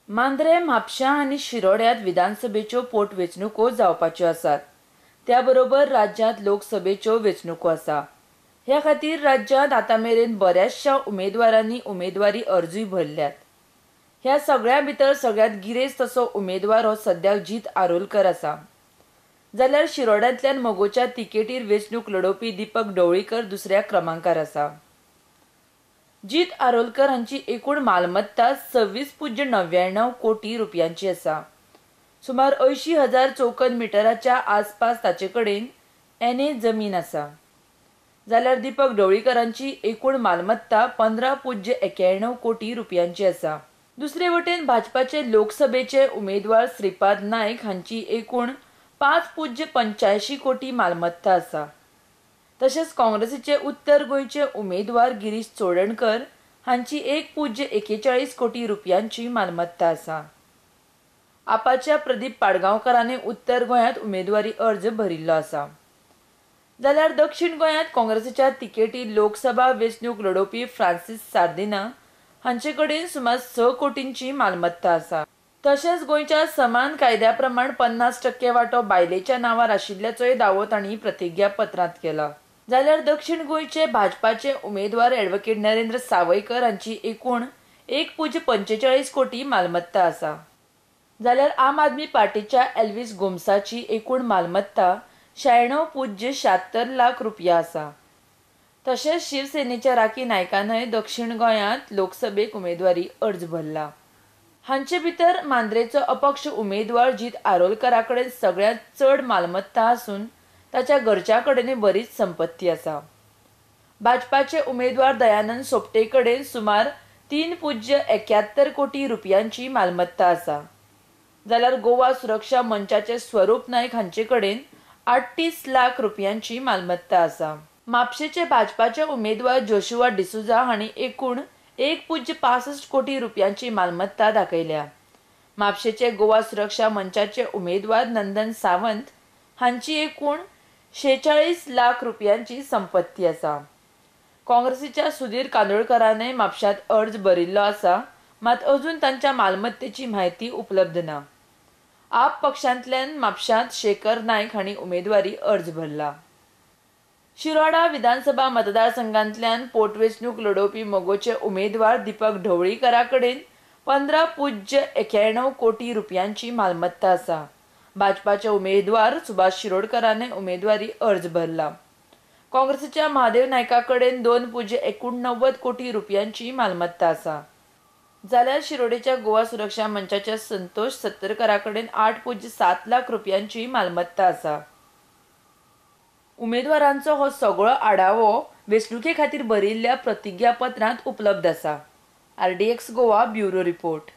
मांद्रें, म्हापश्यां आनी शिरोड्यांत विधानसभेच्यो पोटवेंचणुको जावपाच्यो आसात. त्या बरोबर राज्यांत लोकसभेच्यो वेंचणुको आसा. ह्या खातीर राज्यांत आतां मेरेन बऱ्याचशा उमेदवारांनी उमेदवारी अर्जूय भरल्यात. ह्या सगळ्यां भितर सगळ्यांत गिरेस्त असो उमेदवार हो सद्याक जीत आरोलकर आसा. जाल्यार शिरोड्यांतल्यान मगोच्या तिकेटीर वेंचणूक लडोवपी दीपक ढवळीकर दुसऱ्या क्रमांकार आसा. जीत आरोलकर हांची एकूण मालमत्ता 26.99 कोटी रुपयांची आसा. सुमार 80,000 चौखण मिटराच्या आसपास ताचे कडेन एनए जमीन आसा. जाल्यार दीपक ढवळीकरांची एकूण मालमत्ता 15.91 कोटी रुपयांची आसा. दुसरे वटेन भाजपाचे लोकसभेचे उमेदवार श्रीपाद नायक हांची एकूण 5.85 कोटी मालमत्ता आसा. तशेंच काँग्रेसीचे उत्तर गोंयचे उमेदवार गिरीश चोडणकर हांची 1.41 कोटी रुपयांची मालमत्ता आसा. आपाच्या प्रदीप पाडगांवकरानूय उत्तर गोंयांत उमेदवारी अर्ज भरिल्लो आसा. जाल्यार दक्षीण गोंयांत काँग्रेसीच्या तिकेटीर लोकसभा वेंचणूक लडोवपी फ्रांसीस सार्दिना हांचे कडेन सुमार 6 कोटींची मालमत्ता आसा. तशेंच गोंयच्या समान कायद्या प्रमाण 50% वांटो बायलेच्या नांवार आशिल्ल्याचोय दावो तांणी प्रतिज्ञापत्रांत केला. जाल्यार दक्षीण गोंयचे भाजपाचे उमेदवार ॲडव्होकेट नरेंद्र सावयकर हांची एकूण 1.45 कोटी मालमत्ता आसा. जाल्यार आम आदमी पार्टीच्या एल्वीस गोम्साची एकूण मालमत्ता 96.76 लाख रुपया आसा. तशेंच शिवसेनेच्या राखी नायकानय दक्षीण गोंयांत लोकसभेक उमेदवारी अर्ज भरला. हांचे भितर मांद्रेचो अपक्ष उमेदवार जीत आरोलकरा कडेन सगळ्यांत चड मालमत्ता आसून ताच्या घरच्या कडेनूय बरीच संपत्ती आसा. भाजपाचे उमेदवार दयानंद सोपटे कडेन सुमार 3.71 कोटी रुपयांची मालमत्ता आसा. जाल्यार गोवा सुरक्षा मंचाचे स्वरूप नायक हांचे कडेन 38 लाख रुपयांची मालमत्ता आसा. म्हापशेचे भाजपाचे उमेदवार जोशुआ डिसुजा हांणी एकूण 1.65 कोटी रुपयांची मालमत्ता दाखयल्या. म्हापशेचे गोवा सुरक्षा मंचाचे उमेदवार नंदन सावंत हांची एकूण 46 लाख रुपयांची संपत्ती आसा. काँग्रेसीच्या सुधीर कांदोळकरानय म्हापशांत अर्ज भरिल्लो आसा, मात अजून तांच्या मालमत्तेची म्हायती उपलब्ध ना. आप पक्षांतल्यान म्हापशांत शेखर नायक हांणी उमेदवारी अर्ज भरला. शिरोडा विधानसभा मतदारसंघांतल्यान पोटवेंचणूक लडोवपी मगोचे उमेदवार दीपक ढवळीकरा कडेन 15.91 कोटी रुपयांची मालमत्ता आसा. भाजपाचे उमेदवार सुभाष शिरोडकरानय उमेदवारी अर्ज भरला. काँग्रेसीच्या महादेव नायका कडेन 2.89 कोटी रुपयांची मालमत्ता आसा. जाल्यार शिरोडेच्या गोवा सुरक्षा मंचाच्या संतोष सत्तरकरा कडेन 8.7 लाख रुपयांची मालमत्ता आसा. उमेदवारांचो हो सगळो आढावो वेंचणुके खातीर भरिल्ल्या प्रतिज्ञापत्रांत उपलब्ध आसा. RDX Goa bureau report.